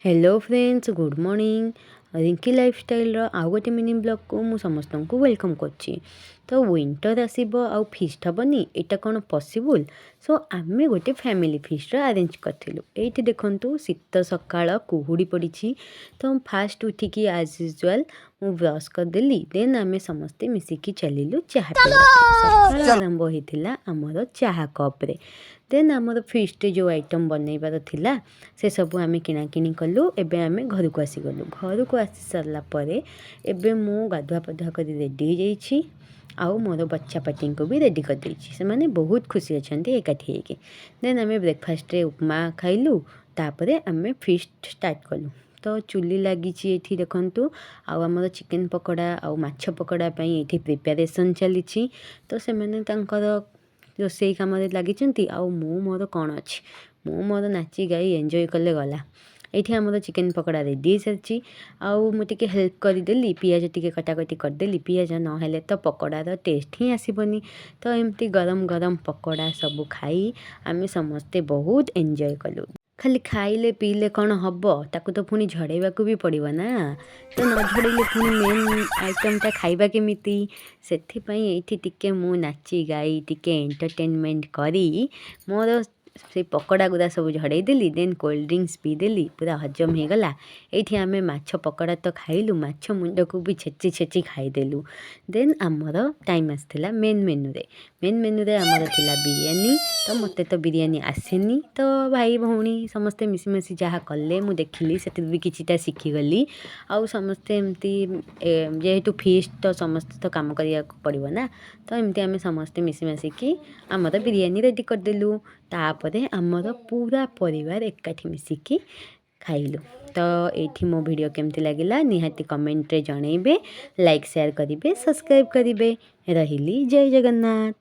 Hello friends, good morning. Rinki ଲାଇଫଷ୍ଟାଇଲ୍ର ଆଉ ଗୋଟେ mini ବ୍ଲଗ୍କୁ ମୁଁ ସମସ୍ତଙ୍କୁ welcome କରୁଛି। ତ ୱିଣ୍ଟର୍ ଆସିବ ଆଉ ଫିଷ୍ଟ ହେବନି, ଏଇଟା କ'ଣ ପସିବୁଲ୍? ସୋ ଆମେ ଗୋଟେ ଫ୍ୟାମିଲି ଫିଷ୍ଟର ଆରେଞ୍ଜ କରିଥିଲୁ। ଏଇଠି ଦେଖନ୍ତୁ, ଶୀତ ସକାଳ, କୁହୁଡ଼ି ପଡ଼ିଛି। ତ ଫାଷ୍ଟ ଉଠିକି ଆଜ୍ ୟୁଜୁଆଲ୍ ମୁଁ ବ୍ରସ୍ କରିଦେଲି। ଦେନ୍ ଆମେ ସମସ୍ତେ ମିଶିକି ଚାଲିଲୁ ଚାହା ପିଇବା। ସକାଳ ଆରମ୍ଭ ହେଇଥିଲା ଆମର ଚାହା କପ୍ରେ। ଦେନ୍ ଆମର ଫିଷ୍ଟରେ ଯେଉଁ ଆଇଟମ୍ ବନେଇବାର ଥିଲା, ସେସବୁ ଆମେ କିଣାକିଣି କଲୁ। ଏବେ ଆମେ ଘରକୁ ଆସିଗଲୁ। ଘରକୁ ଆସି ସାରିଲା ପରେ ଏବେ ମୁଁ ଗାଧୁଆ ପାଧୁଆ କରି ରେଡ଼ି ହେଇଯାଇଛି ଆଉ ମୋର ବଚ୍ଚା ପାର୍ଟିଙ୍କୁ ବି ରେଡ଼ି କରିଦେଇଛି। ସେମାନେ ବହୁତ ଖୁସି ଅଛନ୍ତି ଏକାଠି ହେଇକି। ଦେନ୍ ଆମେ ବ୍ରେକଫାଷ୍ଟରେ ଉପମା ଖାଇଲୁ। ତାପରେ ଆମେ ଫିଷ୍ଟ ଷ୍ଟାର୍ଟ କଲୁ। ତ ଚୁଲି ଲାଗିଛି ଏଇଠି ଦେଖନ୍ତୁ, ଆଉ ଆମର ଚିକେନ୍ ପକୋଡ଼ା ଆଉ ମାଛ ପକୋଡ଼ା ପାଇଁ ଏଇଠି ପ୍ରିପାରେସନ୍ ଚାଲିଛି। ତ ସେମାନେ ତାଙ୍କର ରୋଷେଇ କାମରେ ଲାଗିଛନ୍ତି ଆଉ ମୁଁ ମୋର କ'ଣ ଅଛି, ମୁଁ ମୋର ନାଚି ଗାଇ ଏନ୍ଜୟ କଲେ ଗଲା। ଏଇଠି ଆମର ଚିକେନ୍ ପକୋଡ଼ା ରେଡ଼ି ହେଇସାରିଛି ଆଉ ମୁଁ ଟିକେ ହେଲ୍ପ କରିଦେଲି, ପିଆଜ ଟିକେ କଟାକଟି କରିଦେଲି। ପିଆଜ ନହେଲେ ତ ପକୋଡ଼ାର ଟେଷ୍ଟ ହିଁ ଆସିବନି। ତ ଏମିତି ଗରମ ଗରମ ପକୋଡ଼ା ସବୁ ଖାଇ ଆମେ ସମସ୍ତେ ବହୁତ ଏନ୍ଜୟ କଲୁ। ଖାଲି ଖାଇଲେ ପିଇଲେ କ'ଣ ହେବ? ତାକୁ ତ ପୁଣି ଝଡ଼େଇବାକୁ ବି ପଡ଼ିବ ନା। ତ ନ ଝଡ଼େଇଲେ ପୁଣି ମେନ୍ ଆଇଟମ୍ଟା ଖାଇବା କେମିତି? ସେଥିପାଇଁ ଏଇଠି ଟିକେ ମୁଁ ନାଚି ଗାଇ, ଟିକେ ଏଣ୍ଟରଟେନମେଣ୍ଟ କରି ମୋର ସେଇ ପକୋଡ଼ା ଗୁଡ଼ା ସବୁ ଝଡ଼େଇ ଦେଲି। ଦେନ୍ କୋଲ୍ଡ ଡ୍ରିଙ୍କସ୍ ପିଇଦେଲି, ପୁରା ହଜମ ହେଇଗଲା। ଏଇଠି ଆମେ ମାଛ ପକୋଡ଼ା ତ ଖାଇଲୁ, ମାଛ ମୁଣ୍ଡକୁ ବି ଛେଚି ଛେଚି ଖାଇଦେଲୁ। ଦେନ୍ ଆମର ଟାଇମ୍ ଆସିଥିଲା ମେନ୍ ମେନୁରେ। ମେନ୍ ମେନୁରେ ଆମର ଥିଲା ବିରିୟାନୀ। ତ ମୋତେ ତ ବିରିୟାନୀ ଆସେନି। ତ ଭାଇ ଭଉଣୀ ସମସ୍ତେ ମିଶିମାଶି ଯାହା କଲେ, ମୁଁ ଦେଖିଲି, ସେଥିରୁ ବି କିଛିଟା ଶିଖିଗଲି। ଆଉ ସମସ୍ତେ ଏମିତି, ଯେହେତୁ ଫିଷ୍ଟ, ତ ସମସ୍ତେ ତ କାମ କରିବାକୁ ପଡ଼ିବ ନା। ତ ଏମିତି ଆମେ ସମସ୍ତେ ମିଶିମାଶିକି ଆମର ବିରିୟାନୀ ରେଡ଼ି କରିଦେଲୁ। ତାପରେ ଆମର ପୁରା ପରିବାର ଏକାଠି ମିଶିକି ଖାଇଲୁ। ତ ଏଇଠି ମୋ ଭିଡ଼ିଓ କେମିତି ଲାଗିଲା, ନିହାତି କମେଣ୍ଟରେ ଜଣେଇବେ, ଲାଇକ୍ ସେୟାର କରିବେ, ସବସ୍କ୍ରାଇବ୍ କରିବେ। ରହିଲି, ଜୟ ଜଗନ୍ନାଥ।